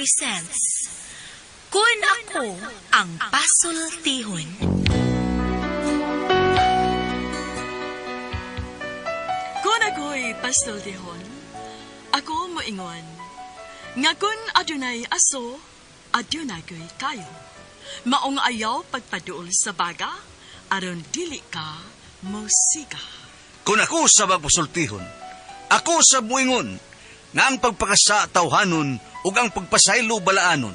presents Kun Ako Ang Pasultihon. Kung ako'y pastultihon, ako moingon, nga kun adunay aso, adunay ko'y kayo. Maong ayaw pagpaduol sa baga, aron dili ka mosiga. Kung ako sa magpasultihon, ako sa muingon, nga ang pagpakasa tawhanon ug ang pagpasaylo balaanon.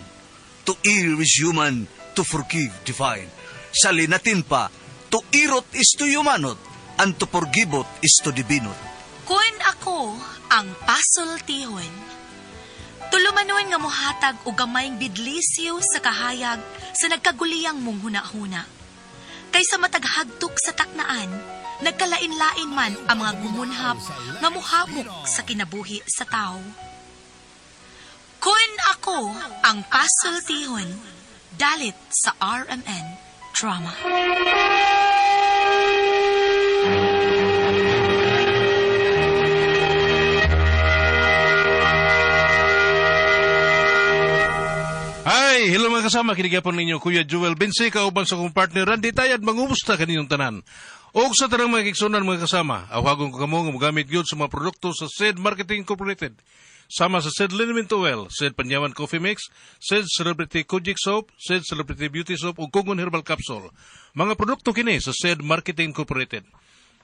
To err is human, to forgive divine. Sa linatin pa, to irot is to humanot, and to forgivot is to divinot. Kun ako ang pasultihon. Tulumanon nga mohatag og gamayng bidlisyo sa kahayag sa nagkaguliyang mong hunahuna. Kaysa mataghagtok sa taknaan, nagkalain-lain man ang mga gumunhap nga muhamok sa kinabuhi sa tao. Kun ako ang pasultihon, dalit sa RMN Drama. Hi, hello mga kasama, kinigapon ninyo Kuya Joel Bense, kauban sa kong partner Randy Tayad, mangumusta kaninyong tanan. Og sa tanang mga kiksunan mga kasama, awhagon ko kamo nga mogamit gyud sa mga produkto sa SED Marketing Incorporated. Sama sa SED Liniment Oil, SED Panyawan Coffee Mix, SED Celebrity Kojic Soap, SED Celebrity Beauty Soap ug Kungon Herbal Capsule. Mga produkto kini sa SED Marketing Incorporated.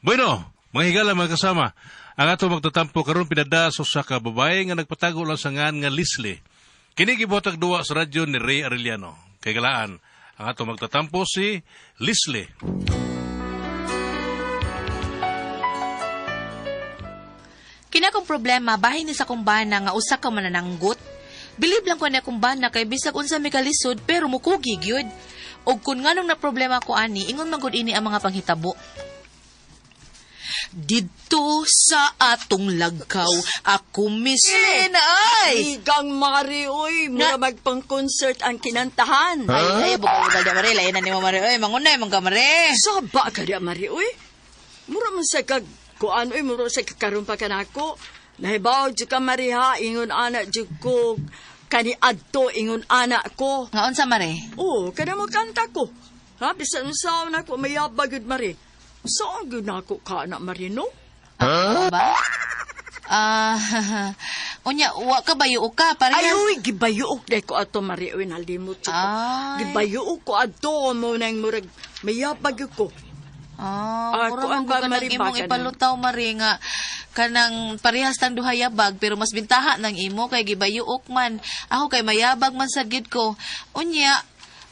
Bueno, mga higala mga kasama, ang ato magtatampo karon pinada sa usa ka babae nga nagpatago lang sa ngan nga Leslie. Kini gibuhatag duwa sa radyo ni Ray Arellano. Kay galaan, ang ato magtatampo si Leslie. Kina kong problema, bahin ni sa kong bana nga usa ka manananggot. Bilib lang ko na akong bana kay bisag unsa may kalisod pero mukugi gyud. Og kun nganong na problema ko ani, ingon man gud ini ang mga panghitabo. Didto sa atong lagkaw, ako mislin ay. Igang Mari, oy, mura magpang-concert ang kinantahan. Ay, ay, bukal bukal di mare, lain na ni mo mare, oy, mangunay man ka mare. Saba ka di, Mari, oy. Mura man sa kag, kuan, oy, mura sa kakaroon pa ka nako. Nahibaw, jud ka, Mari, ha, ingon ana, jud ko, kani adto, ingon ana ko. Nga unsa mare? Oo, kada mo kanta ko. Ha, bisan unsaon ako, mayabag yun, Mari. Saan gyud nako ka, na, Mari, no? Huh? Ba? Ah, unya wa ka ba ka Ay, parehas. uy, gibayuok day ko ato, Mari, uy, nalimot ko. Ay. Gibayuok ko ato, mo nang murag, mayabag yun ko. Ah, Ah, mura kuan man ba, ko kanang Mari, imong ba, kanang- ipalutaw mari nga kanang parehas tang duha yabag pero mas bintaha ng imo kay gibayuok man. Ako kay mayabag man sad gid ko. Unya,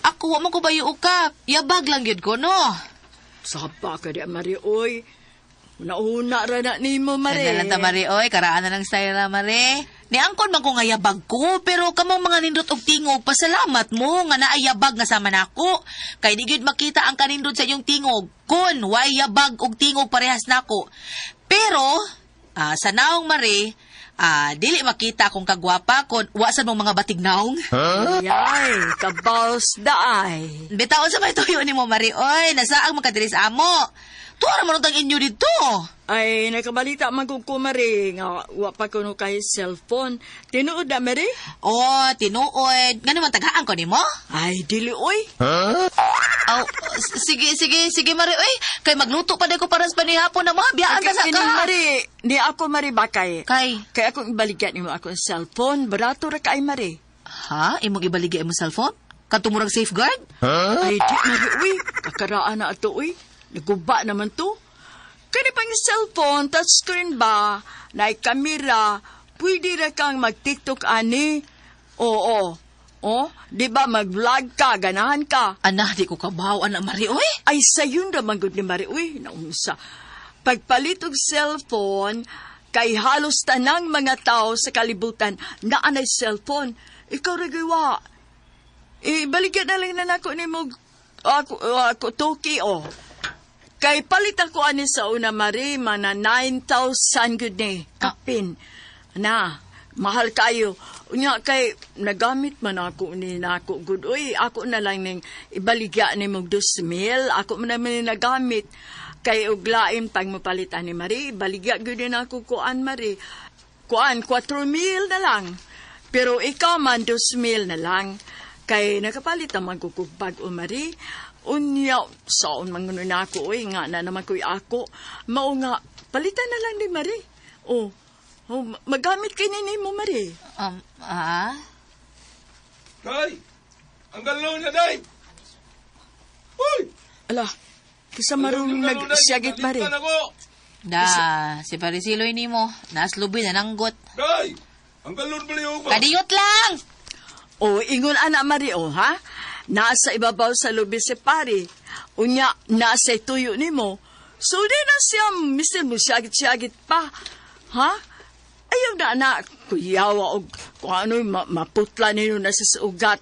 ako wa man ko bayuok ka. Yabag lang gid ko no. Saba ka di, Mari, oy. Una-una ra na nimo, Mari. Kana lang ta mari oy, karaan na lang style na mari. Niangkon man ko nga yabag ko, pero kamong mga nindot og tingog, pasalamat mo nga naayabag nga sama nako. Kay di gyud makita ang kanindot sa inyong tingog kun way yabag og tingog parehas nako. Pero sa naong mari, dili makita kung kagwapa kon wa sad mong mga batig naong. Ay, kabaos da ay. Bitaon sa may tuyo nimo mari oy, nasaang makadiri sa amo. Tuwa ra man tang inyo dito. Ay, nakabalita man kong kumari nga wa pa kuno kay cellphone. Tinuod na, Mari? Oh, tinuod. Ngano man tagaan ko nimo? Ay, dili, oy. Aw, sige, sige, sige, Mari. Uy, kay magluto pa din ko para sa panihapon na mga biyaan ka sa Kini, ka. Mari, ni ako, Mari, bakay. Kay, Kay akong ibaligyan nimo akong cellphone. Barato ra kay, Mari. ha? Imong ibaligya imong cellphone? Katumurang safeguard? Ay, di, Mari, uy. Kakaraan na ato, uy. Naguba naman to. Kani pang cellphone, touchscreen ba? Na kamera, pwede ra kang mag-TikTok ani. Oo. Oh, di ba mag-vlog ka, ganahan ka. Ana, di ko kabaw, ana, Mari, uy. Ay, sayon ra man gud ni Mari, uy, naunsa. Pagpalit og cellphone, kay halos tanang mga tao sa kalibutan naa nay cellphone. Ikaw ra gyud wa. Ibaligya na lang na nako nimo ako, ako toki oh. Kay palit ako ani sa una Mari, mana 9,000 gud ni kapin. Na, mahal kayo. Unya kay nagamit man ako ni nako gud. Uy, ako na lang ning ibaligya ni mog 2,000. Ako man naman ni nagamit. Kay uglain pag mopalit ani Mari, baligya gud ni nako kuan Mari. Kuan 4,000 na lang. Pero ikaw man, 2,000 na lang. Kay nakapalit ang magkukubag o Mari. Unya, saon man nguno na ako, oy, nga na naman ko'y ako. Mao nga, palitan na lang ni Mari. Oh, oh, magamit kay ni mo, Mari. Ah? Day! Ang galon na, Day! Uy! Ala, kisa marunong nagsyagit, Mari. Palitan ako! Da, si Parisiloy nimo, naslubi na nanggot. Day! Ang galon pala yung ba? Kadiyot lang! O, ingon ana Mari, o, ha? Nasa ibabaw sa lubi si pari. Unya, nasa tuyo nimo. So, di na siya, mister mo, siyagit-siyagit pa. Ha? Ayaw na, anak, kuyawa o kung ano, maputla nino na sa ugat.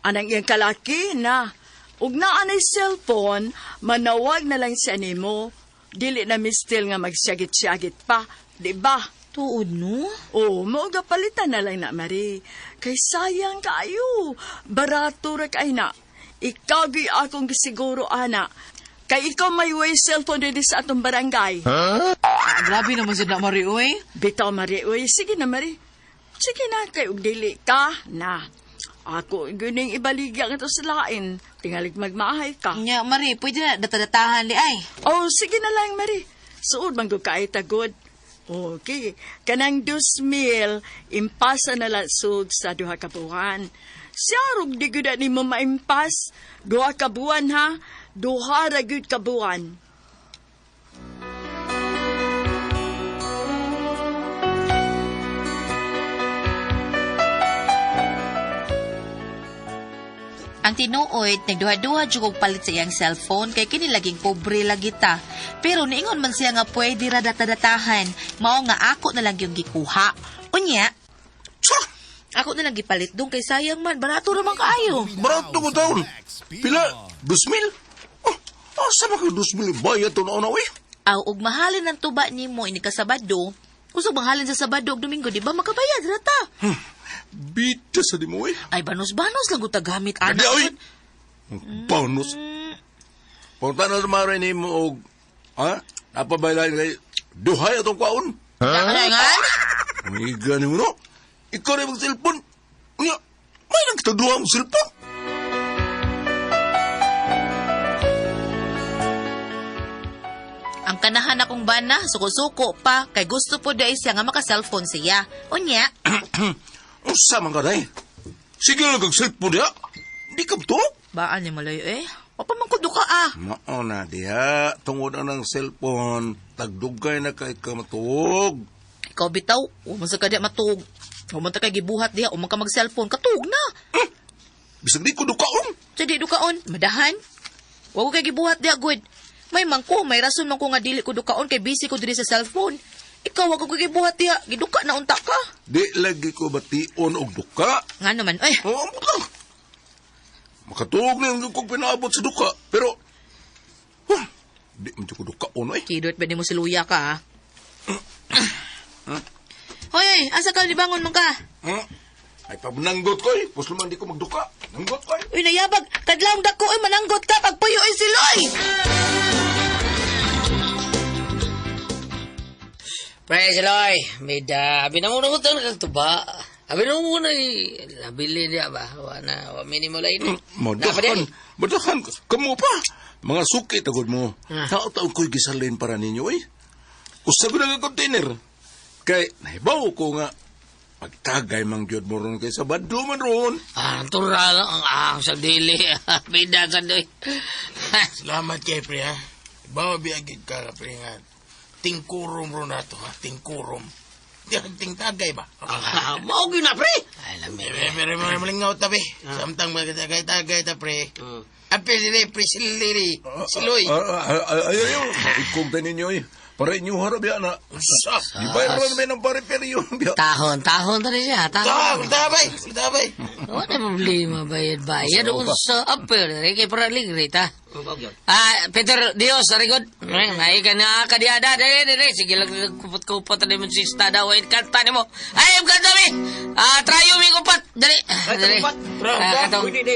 Anang iyang kalaki na. Ug na anay cellphone, manawag na lang siya nimo. Dili na mistil nga magsyagit-syagit pa, di ba? Tuod no? Oo, mao palitan na lang na, Mari. Kay sayang kaayo. Barato ra kay na. Ikaw gyud akong gisiguro, ana. Kay ikaw may way cellphone diri sa atong barangay. Ah, grabe naman sa na Mari, uy. Bitaw, Mari. Uy, sige na, Mari. Sige na, kay og dili ka na. Ako guning ibaligya nga to sa lain. Tingalig magmaahay ka. Nya, Mari, pwede na datadatahan li ay. Oh, sige na lang, Mari. Suod man gud kay tagod. Okay. Kanang 2,000, impasa na lang sug sa 2 ka buwan. Siya rog di gud ni mo maimpas. 2 ka buwan, ha? 2 ra gud ka buwan. Ang tinuod, nagduha-duha jud og palit sa iyang cellphone kay kini laging pobre lagi ta. Pero niingon man siya nga pwede ra datadatahan. Mao nga ako na lang yung gikuha. Unya, Sa! ako na lang gipalit dong kay sayang man, barato ra man kaayo. Barato ko taon! Pila? 2,000? Oh, asa ba ka 2,000 bayad to na una, uy? Aw, og mahalin ang tuba nimo ini ka Sabado. Kusog mahalin sa Sabado og Domingo, di ba makabayad ra ta? Bita sa di mo, uy. Ay banos-banos lang gud ta gamit ana. Adi, uy! Bonus. Punta na tumara ni mo og, ha? Napabaylan kay duhay atong kwaon. Nga? Umiga ni mo, no? Ikaw na yung cellphone. Unya, may nagtaduha ang cellphone. Ang kanahan akong bana, suko-suko pa, kay gusto po dahil siya nga maka-cellphone siya. Unya, Unsa man ka, day? Sige lang kag cellphone diha. Di ka to? baan ni malayo eh. Wapa man ko duka ah. Mao na diha. Tungod ang ng cellphone, tagdugay na kay ka matuog. Ikaw bitaw, uman sa kadya matuog. Uman ta kay gibuhat diha, uman ka mag-cellphone, katuog na. Bisag di ko dukaon. Sa di dukaon, madahan. Wa ko kay gibuhat diha, good. May mangko, may rason man ko nga dili ko dukaon kay busy ko diri sa cellphone. Ikaw wa ko kay gibuhat diha, giduka na unta ka. Di lagi ko bation og duka. Nga naman, ay. Oo, ambot lang. Makatuog na yung kong pinaabot sa duka. Pero, huh, di man ko dukaon, ay. Kidot ba mo si Luya ka, ah? Hoy, oy, asa ka nibangon man ka? Huh? Ay, pamananggot ko, eh. Puslo man di ko magduka. Nanggot ko, eh. Uy, nayabag, kadlawng dako, oy, mananggot ka, pagpuyo, oy, si Loy! Pre, si Loy, med, abi na muna ko taon kag tuba. Abi na muna, labili niya ba? Wa na, wa minimo lain. Madahan, madahan. Kamu pa. Mga suki, tagod mo. Tao-tao ko'y gisalin para ninyo, eh. Usab na nga container. Kay, nahibaw ko nga, pagtagay mang gyud mo ron kay Sabado man ron. Ah, natural lang ang ahang sa dili. Bida sa doy. Salamat kay pre ha. Bawa biyagid ka ka pre nga. Tingkurom ro na to ha, tingkurom. Di tingtagay ba? Ah, Mao gyud na pre. Ay, lami. Pero pero pero malingaw ta be. Samtang magtagay-tagay ta pre. Apil dili pre siliri. Siloy. Ay, ay, ay, ikog ta ninyo, eh. Para inyo harap yan, na. Sa. Di ba ron may ng pare pero biya. Tahon, tahon ta siya, tahon. Tabay, tabay. Wala problema bayad-bayad. Unsa apel kay para ligre ta. Ah, Peter Dios, sarigod. Ay ka na kadiada dali dali sige lang kupot-kupot ani mo si stada wait kanta nimo. Ay kanta mi. Ah, trayo mi kupat. Dali. Dali.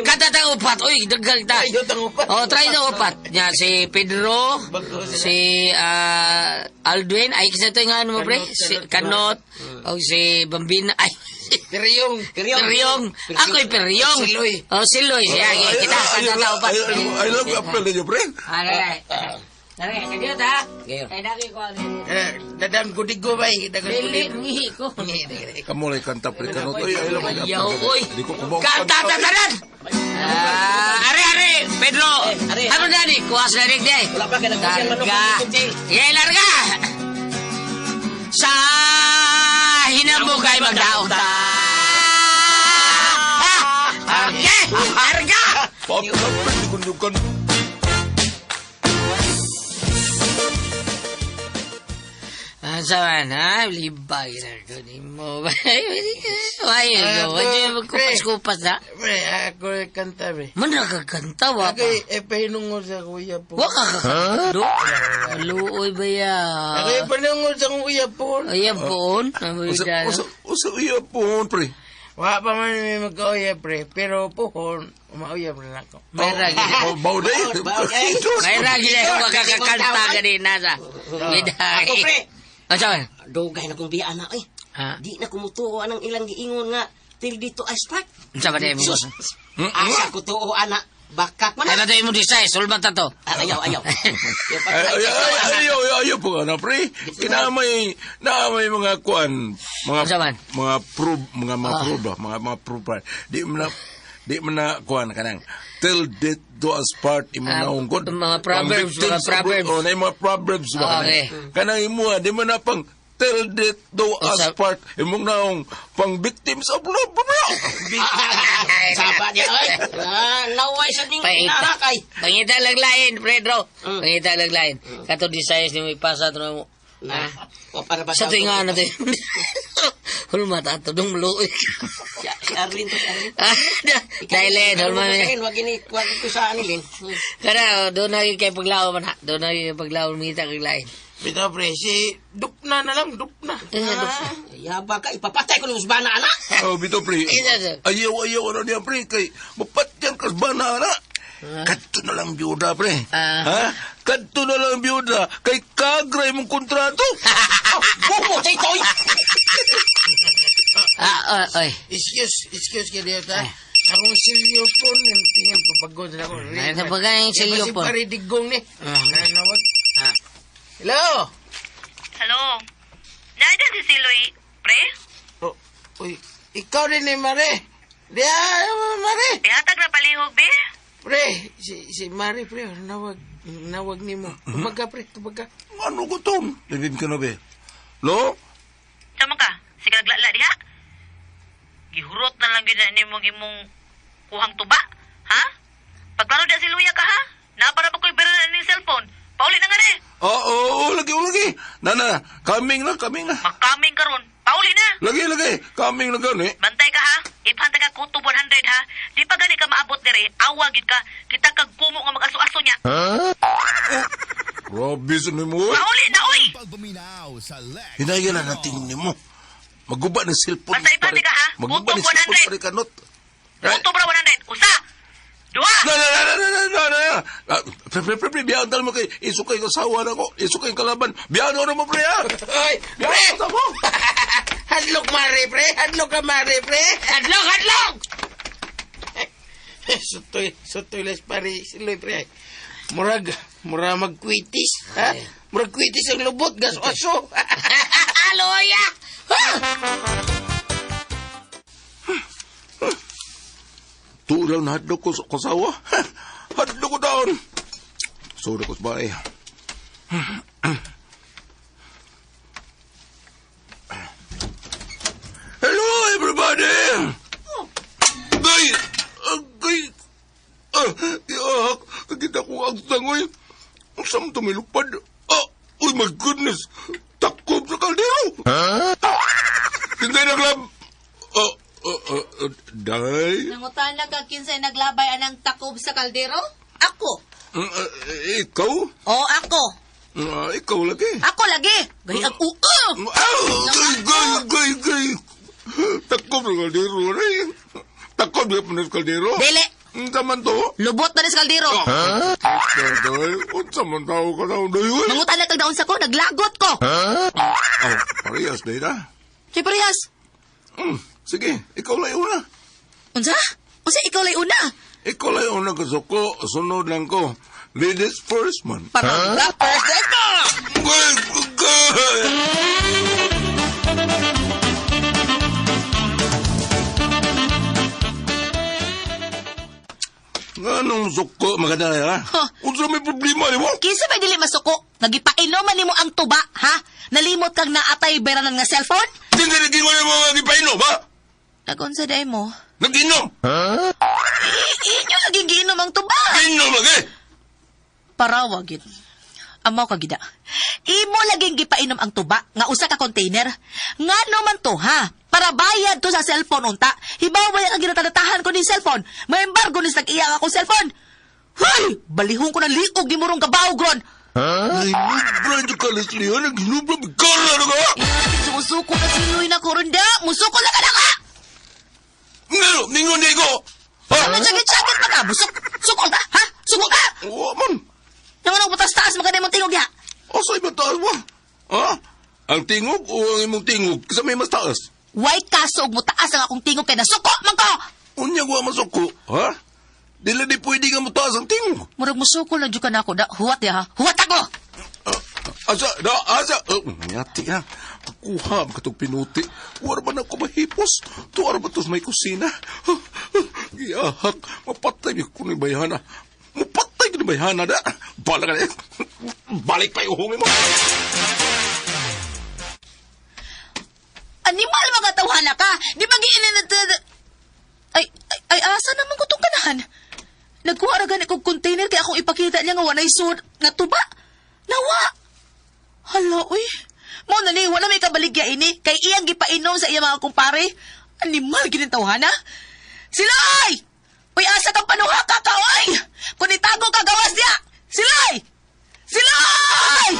Kanta ta upat. Uy, daghan ta. Oh, try ta upat. Nya si Pedro, si Aldwin, ay kasi ito nga ano mo pre, si Kanot, o si Bambina, ay. Piryong. Piryong. Ako'y piryong. Siloy. Oh, siloy. Siya, kita. Sa tao pa. I love you, apel ninyo, pre. Aray. Aray, kagiyot ha. Kaya daki ko. Eh, Dadang gudigo ba? Dagang Dili, gudigo. ngihi ko. Kamu lay kanta, pre. Kanot, oy, I love you. Ayaw, oy. Di ko kumaw. Kanta, tatanan! Ah, are, are, Pedro. Are. Ano na ni? Kuha sa larik di. Wala pa, kaya nagkuha siyang manok. Larga. Sige, larga. Sa hinabugay magdaog ta. Okay, larga. Pop, pre, di ko nyugan. Sa man, ha? Libag na ko ni mo. Ay, go. Ay, magkupas-kupas na. Pre, ako yung kanta, pre. Man nakakanta, wa Ako pa. eh, pahinungod sa kuya po. Wa ka kakanta. Luoy ba ya? Ako yung panungod sa kuya po. Ayan poon. Usa, usa, usa, iya po, pre. Wa pa man may magkauya, pre. Pero pohon, umauya pa na ako. May ragi. Oh, baw na eh. May ragi na yung makakakanta kanina sa. Ako, pre. Ano man? Dugay na kong biya na, eh. Ha? Di na kumutuo anang ilang giingon nga till dito ay spark. Unsa ba mo? Sus. Asa ko tuo ana. Bakak man Ay, na. ba mo design? Sulbat na to. Ah, ayaw, ayaw. Ay, ay, ay, ayaw, ayaw po nga na, pre. Kinamay, naamay mga kuan, mga, Unsa man? mga proof, mga, mga proof ba, mga, mga proof ba. Di mo na, kuan, kanang, till death do us part, imo Ah, na ungkod. mga proverbs, Ang victims mga of- proverbs. Oh, na yung mga proverbs ba. Ah, okay. Kanang imo, di mo na pang, till death do us Unsa- part, imong naong, pang victims of love, bro. Saba niya, ay. Ah, naway sa ning Paita. inarakay. Pangita lang lain, Pedro. Pangita lang lain. Kato design ni mo ipasa to mo. Na, o para ba Sa tuwing nga na to. Hulmat ato dong luoy. Si, si Arlene to, si Arlene. Dahil, hulmat. Wag ini, wag ko sa anilin. Kada, doon na kay paglaw man ha. Doon na kay paglaw mita kag lain. Bitaw, pre, si Dupna na lang, Dupna. Ah, yaba ka, ipapatay ko ng usbana, anak. Oh, bito pre. Isa, sir. Ayaw, ayaw, ano niya pre. Kay, mapatyan kas ba na, na? Kadto na lang biyuda, pre. Ah. Ha? Kadto na lang biyuda. Kay kagra imong kontrato. Bubo, tay, toy. Ah, oy, oy. Excuse, excuse ka dito, ha? Akong silyopon, yung tingin, papagod na ako. Ay, sa pagka yung silyopon. Kasi paridigong ni. Ah. Nawag. Ah. Hello? Hello. Nandiyan si Siloy, pre? Oh, uy, ikaw rin eh, Mare. Di, ah, Mare. Ihatag na palihog, be? Pre, si Mare, pre, nawag, nawag ni mo. Tumaga, pre, tumaga. Ano ko to? Libib ka na, be. Lo? Sama ka? Sige naglala diha. Gihurot na lang gyud na nimong imong kuhang tuba, ha? Pagklaro diha si Luya ka ha? Naa para pa ko'y bera na ning cellphone. Pauli na nga ni. Oo, oh, oh, lagi, oh, lagi. Na, na, coming na, coming na. Magkaming karon. Pauli na. Lagi, lagi. Coming na gani. Bantay ka ha. Iphan ka kutob 100 ha. Di pa gani ka maabot dire. Awa gid ka. Kita kag kumo nga mag-aso-aso niya. Grabe sa nimo, oy. Pauli na oy. Hinayan na natin nimo. Maguba ng cellphone. Basta ipati ka, ha? Maguba ng Kutob cellphone, 100. pare kanot. Kutob ra 100. Usa. Dua. Na, na, na, na, na, na, na, na. Ah, Pre, pre, pre, pre, biyahan dal mo kay isukay yung asawa na ko, isukay yung kalaban. Biyahan na mo, pre, ha? Oy, pre! Biyahan na mo. Hadlok, Mare, pre. Hadlok ka, Mare, pre. Hadlok, hadlok! Sutoy, sutoy les pare, siloy, pre. Murag, murag magkwitis, ha? Murag kwitis ang lubot, gas aso. Loya! Tulang na hadlok ko sa kasawa. Hadlok ko daon. Sorry ko sa bahay. Hello, everybody! Gay! Gay! Ah, iahak! Kita ko ang tangoy. Ang saan tumilupad? Ah, oh my goodness! Takob sa kaldero! Ah, hindi na club! Ah, ah, ah, ah, day? Nangutan na ka kinsay naglabay anang takob sa kaldero? Ako. Mm, ah, ikaw? O ako. Ah, ikaw lagi. Ako lagi. Gay ang uo. Aw! Gay, gay, gay, gay! Takob sa kaldero, rin. Takob na sa kaldero. Dili. Unsa man to? Lubot na ni sa kaldero. Day, unsa man tao ka daw, day, uy? Mangutan na kag daon sa ko, naglagot ko. Oh, parehas, day na. Kay parehas. Mm, Sige, ikaw lay una. Unsa? Unsa ikaw lay una? Ikaw lay una kasuko, sunod lang ko. Ladies first man. Para huh? First let's go! Good, good. Anong suko maganda ha? Huh. Unsa may problema ni mo? Kinsa may dili masuko? Nagipainom man nimo ang tuba, ha? Nalimot kang naatay beranan nga cellphone? Hindi naging mo mga gipainom, ha? Nagunsa day mo? Nag-inom! Inyo lagi giinom ang tuba. Inom lagi! Parawa gid. Amaw ka gida. Imo laging gipainom ang tuba nga usa ka container. Ngano man to ha? Para bayad to sa cellphone unta. Hibaw ba ang ginatadatahan ko ni cellphone? May embargo ni sa iya akong cellphone. Hoy, balihon ko ng liog ni murong kabaw gron. Ay, nubra dyan ka, Leslie, ha? Nagnubra, bigara na ka! Sumusuko na si Luy na kurunda. Musuko na ka na ka. Ngano, ningon di ko! Ha? Ano sakit-sakit pa ka? Busok. Sukol ka, ha? Sukol ka. Wa man! Nang anong batas-taas maganda mong tingog ya? Asa ibang taas mo? Ha? Ang tingog o ang imong tingog? Kasi may mas taas. Way kaso og mutaas ang akong tingog kay nasuko man ko. Unya ko masuko, ha? Dili di pwede nga mutaas ang tingog. Murag musuko lang jud ka na ako. Da, huwat ya ha. Huwat ako. Asa, da, asa. Ngati ha. Kuha, katong pinuti. Wala ba na ako mahipos? Tuwara ba tos may kusina? Giyahak, mapatay ko ni Bayhana. Mapatay ko ni Bayhana da. Bala ka na. Balik pa yung mo. Animal mga tawhana ka. Di ba giinin na Ay, ay, ay, asa naman ko tong kanahan? Nagkuha ra gani kog container kay akong ipakita niya nga walay sud nga tuba. Nawa. Hala, uy. Mo na ni, wala may kabaligya ini. Kay iyang gipainom sa iyang mga kumpare. Animal gini tawhana. Silay! Uy, asa kang panuha ka ka, oy! Kung itago ka, gawas niya! Silay! Silay!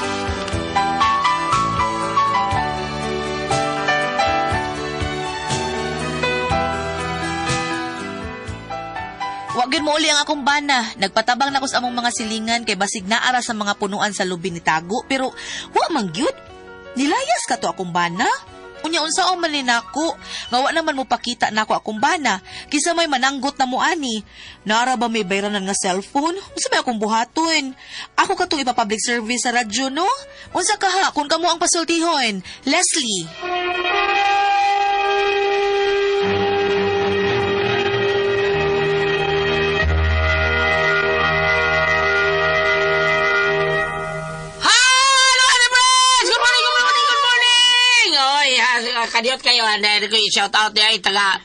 Wa gyud mo uli ang akong bana. Nagpatabang na ko sa among mga silingan kay basig naara sa mga punuan sa lubi ni Tago. Pero wa man gyud. Nilayas ka to akong bana. Unya unsa man ni nako. Nga wa naman mo pakita nako akong bana. Kisa may mananggot na mo ani. Naara ba may bayranan nga cellphone? Unsa may akong buhaton? Ako katong ipa-public service sa radyo no? Unsa ka ha kung kamo ang pasultihon? Leslie. Hello, Ate Friends! Good morning, good morning, good morning! Oy, kadiyot kayo. Dahil ko i-shout out niya, taga...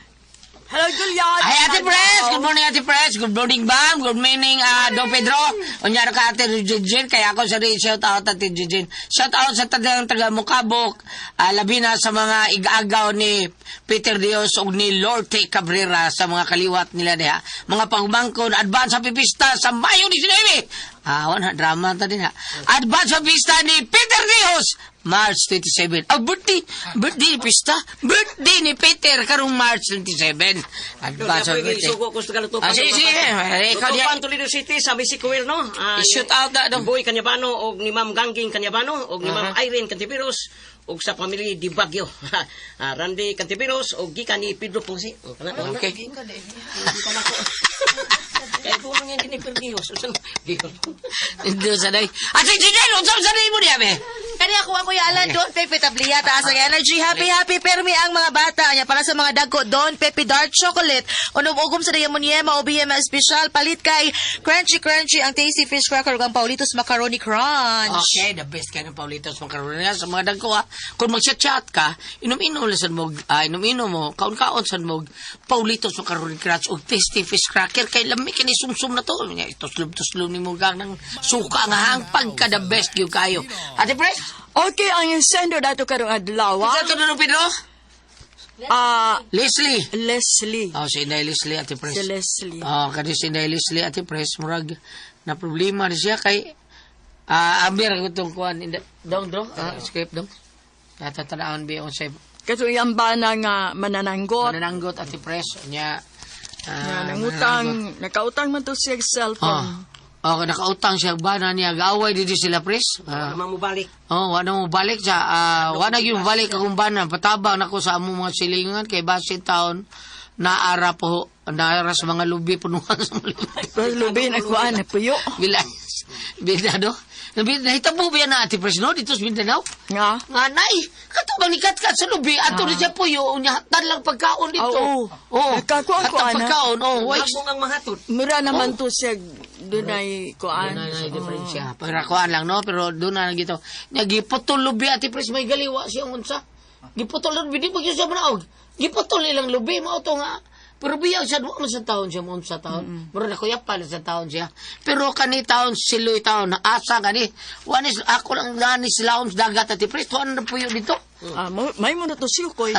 Hello, Julian. Ay, Ate Pres! Good morning, Ate Pres! Good morning, Bam! Good morning, Don Pedro! Unyara ka, Ate Jujin. Kaya ako sa shout out, Ate Jujin. Shout out sa tagang taga Mukabok. Labi na sa mga igagaw ni Peter Dios ug ni Lorte Cabrera sa mga kaliwat nila diha. Mga pagmangkon, advance happy pista sa Mayo 19! Wala, drama ta din ha. Advance happy pista ni Peter Dios! March 27. Oh, birthday ni pista. Birthday ni Peter karong March 27. Advance happy birthday. Sugo ko sa Galutupan. Ah, sige, sige. Ikaw diya. Lutupan, Toledo City, sabi si Kuel, no? I-shoot out na, dong. Boy Kanyabano, og ni Ma'am Gangging Kanyabano, og ni Ma'am Irene Cantiveros, og sa pamilya Di Bagyo. Randy Cantiveros, og gikan ni Pedro Ponce. Okay. Kaya po nang yan ni Pedro Dios. Hindi sa day. Ate Ginel, unsa sa day mo diya be? Kani ako ang Kuya Alan, Don Pepe Tablia, taas ang energy. Happy, happy, permi ang mga bata. Anya, para sa mga dagko, Don Pepe Dark Chocolate. Unom-ugom sa Dayamoniema o BM Special. Palit kay Crunchy Crunchy, ang Tasty Fish Cracker ug ang Paulitos Macaroni Crunch. Okay, the best kayo ng Paulitos Macaroni sa mga dagko ha. Kung magsa-chat ka, inom-inom lang sad mo, inom-inom mo, kaon-kaon sad mo, Paulitos Macaroni Crunch o Tasty Fish Cracker kay lami kini sumsum na to. Tuslom-tuslom ni mo gang ng suka nga hangpag ka the best gyud kayo. Ate Pres? Okay, ang sender dato karong adlaw. Isa to na Pedro? Leslie. Leslie. Oh, si Inday Leslie, Ate Pres. Si Leslie. Oh, kani si Inday Leslie, Ate Pres, murag na problema ni siya kay ambir ko tong kuan dong dong, script dong. Natatanaan bi on sa Kato yung bana nga manananggot. manananggot Ate Pres nya Nga nangutang, nakautang man to siya cellphone. Oh, nakautang siya bana niya. Gaaway dito sila, pres. Ah. Wala mo balik. Oh, wala mo balik sa wala gyud balik akong bana. Patabang nako sa among mga silingan kay basin taon naara po naara sa mga lubi punuan sa mga lubi. Pero lubi na kuan na puyo. Bila bidado. Nahitabo ba yan na ati pres no dito sa Mindanao? Nga. Nga nay, kato bang nikat-kat sa lubi ato na siya puyo unya hatan lang pagkaon dito. Oo. Oh. Nagkakuan-kuan Hatan na. pagkaon oh, why Wag ang mahatod. Mura naman to siya dunay kuan. Doon na diferensya. Pero kuan lang no, pero doon na gito. Nya giputol lubi ati pres may galiwa siya unsa. Giputol lubi di pa gyud siya manaog. Giputol ilang lubi mao to nga. Pero biyag siya duwa man sa taon siya mo sa taon. Mura na kuya pa sa taon siya. Pero kani taon siloy taon na asa kani. Wanis ako lang nanis laom sa dagat ati pres tuan na puyo dito. Ah, may mo na to siya koy.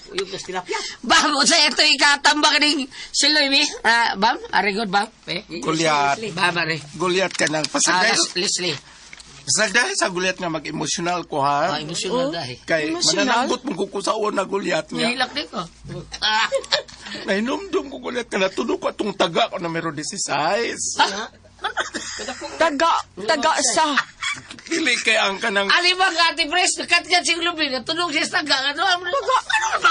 Uyog na tilapia. Bam, unsa ito ikatambak ning siloy mi? Ah, bam, are good bam. Eh. Goliath. Bam are. Goliath ka ng Ah, pasagday. Leslie. Pasagday sa Goliath nga mag-emotional ko ha. Ah, emotional dahil. Kay Emotional? manananggot mong kukusaon na Goliath nga. Nahilak din ko. Ah. Nahinumdum ko Goliath nga natunog ko atong taga ko na meron 16. Taga, taga sa. Dili kay ang kanang Ali ba ka, Ate Pres? Nakatkat si Glubin. Natunog siya sa taga. Ano? Ano? Ano?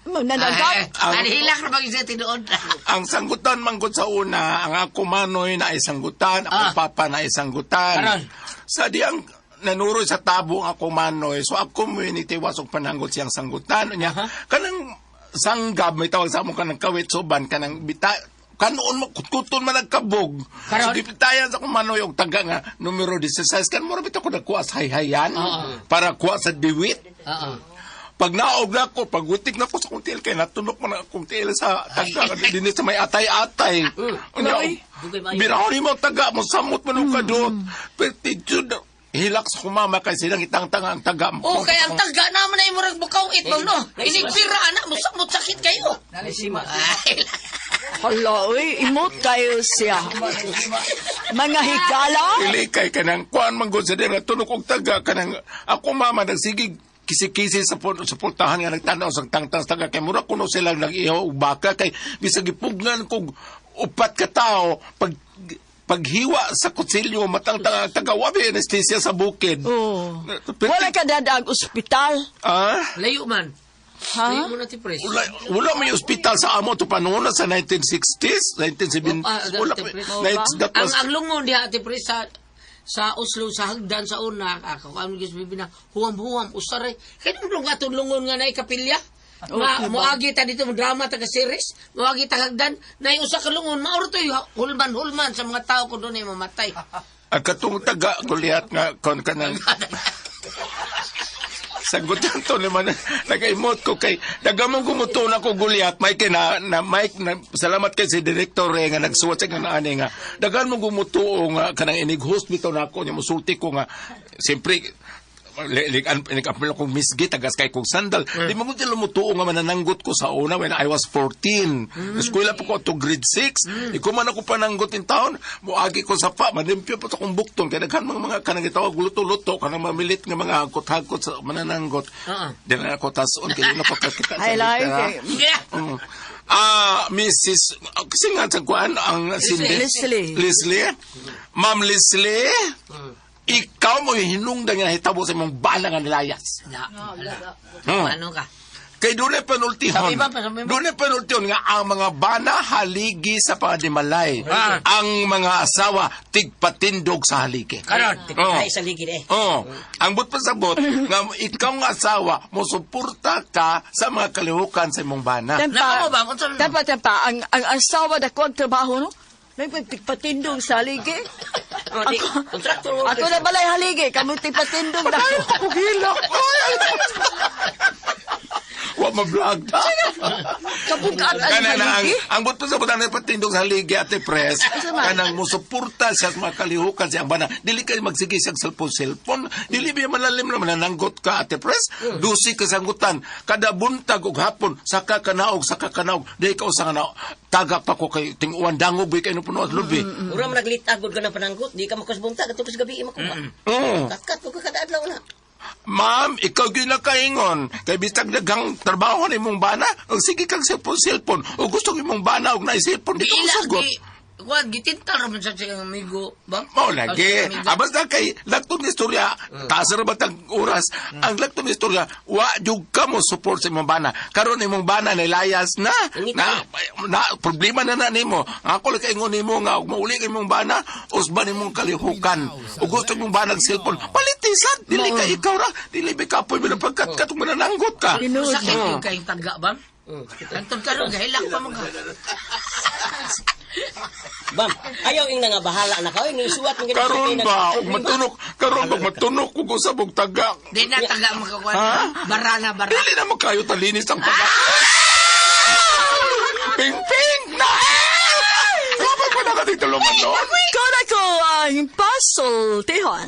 Ano? Nanagap. Ay, Nahilak na bang siya tinuod? ang sanggutan manggod sa una, ang ako manoy na ay sanggutan, ako papa na ay sanggutan. Aron. Sa di ang nanuroy sa tabo ang ako manoy, so ako mo initiwas og pananggot siyang sanggutan. Nya, kanang sanggab, may tawag sa amo kanang kawit soban, kanang bita, kanoon mo, kutkuton man nagkabog. Karon? So gipitayan sa akong manoy og taga nga numero 16 kan mura bitaw ko nagkuha sa hayhayan para kuha sa diwit. Oo. Pag naog na ako, pag witik na ako sa kong tiil, kay natunok mo na akong tiil sa taga, dinhi sa may atay-atay. Unya, birahon mo ang taga mo, samot mo nung kadot. Pero tidyo na, hilak sa kumama kay silang itangtang ang taga mo. Oh, kaya ang taga naman ay murag bukaw itong no. Inigbira anak mo samot sakit kayo. Ay, Hala, uy, imot kayo siya. Mga higala. Dili kay kanang kuan man gud sa diri natunok og taga kanang ako mama nagsigig kisi-kisi sa sa pultahan nga nagtanaw sa tangtang sa taga kay mura kuno sila nag-ihaw og baka kay bisag gipugnan kog upat ka tawo pag paghiwa sa kutsilyo matangtang ang taga wa may anesthesia sa bukid. Oh. Pero- Wala ka dadaag ospital. Ah? Layo man. Ha? Layo mo na, Ate Pres. Wala may ospital sa amo to panahon na sa 1960s, 1970s. Ah, Wala Ate may, Pres. that Ang was, ang lungon diha Ate Pres sa Oslo sa hagdan sa una ako ang gis bibi na huwam-huwam usare kay nung atong lungon nga naay kapilya nga moagi ta dito mo drama ta ka series moagi ta hagdan naay usa ka lungon maor to hulman-hulman sa mga tao ko dunay mamatay. Ang katong taga Goliath nga kon kanang sagutan to naman nagaimot ko kay dagamong gumuto na ko Goliath Mike na, na Mike na, salamat kay si director eh, nga nagsuwat sa nga ani nga dagan mo gumutuo nga kanang inig host bitaw na ako nya musulti ko nga siyempre lig-apil akong misgi tagas kay kong sandal di mo gud lumutuo nga manananggot ko sa una when I was 14. Eskwela pa ko to grade 6. Ikaw man ako pananggot in town moagi ko sa pa manimpyo pa sa akong bukton kay daghan mga kanang gitawag luto-luto kanang mamilit nga mga hagkot-hagkot sa manananggot. Di na ako tason kay di na ko kakita sa Ay, lahi litera. kay. Yeah. Ah, Mrs. Kasi nga sa kuan ang sindi. Leslie. Leslie. Ma'am Leslie. Ikaw mo hinungdan nga nahitabo sa imong bana nga nilayas. Na, wala. Ano ka? Kay doon ay panultihon. Sabi ba, sabi ba? Doon ay panultihon nga ang mga bana haligi sa pangadimalay. Ang mga asawa tigpatindog sa haligi. Karon. Oh. Ay, sa ligid eh. Oh, ang but pasabot nga ikaw nga asawa mo suporta ka sa mga kalihukan sa imong bana. Tempa, Nako ba? Unsa man? tempa, tempa. Ang asawa na ko ang trabaho, no? May pagpatindog sa haligi. Oh, di, contractor Ako workers. na balay haligi. Kamu tigpatindog na. Ako hilak. Ay! Wa ma-vlog ta. Kabugat ang Kana na ang haligi. ang buto sa butan patindog sa haligi ate pres. Kanang mo suporta siya sa mga kalihukan siya ang bana. Dili kay magsige siya cellphone cellphone. Dili biya malalim na manananggot ka ate pres. Dusi ka sanggutan kada buntag ug hapon saka kanaog saka kanaog. Di ka usa nga na tagak pa ko kay tinguan dangog bi kay no puno at lubi. Ura man naglitagod ka ng pananggot, di ka makasbunta, katong sa gabi makuha. Katkat ko ka kada adlaw na. Ma'am, ikaw gyud nakaingon. Kay bisag daghang trabaho ni imong bana, og sige kang cellphone cellphone. O gusto imong bana og naay cellphone, di ka Giila mosugot. gi Kuan gitintal ra man sa siyang amigo, ba? Mao lagi. Ah, basta kay lagtong istorya, taas ra ba tag oras? Ang lagtong istorya, wa jud ka mo support sa imong bana. Karon imong bana nilayas na. Na, na problema na na nimo. Ang ako lang kaingon nimo nga og mauli kay imong bana, usban imong kalihukan. Ug gusto imong banag cellphone, palitisan. Dili ka ikaw ra, dili ba kapoy ba pagkat katong manananggot ka. Sakit yung kayong tagga ba? Antod karon gahilak pa mga. Bam, ayaw ing nga bahala na ka. Oy, nisuwat mo Karon ba og matunok, karon ba matunok og usab og taga. Di na taga makakuan. Ha? Bara na bara. Dili na mo kayo talinis ang taga. Ping ping na. Kapag pa na ka dito lumanon. Kora ko ang pasultihon.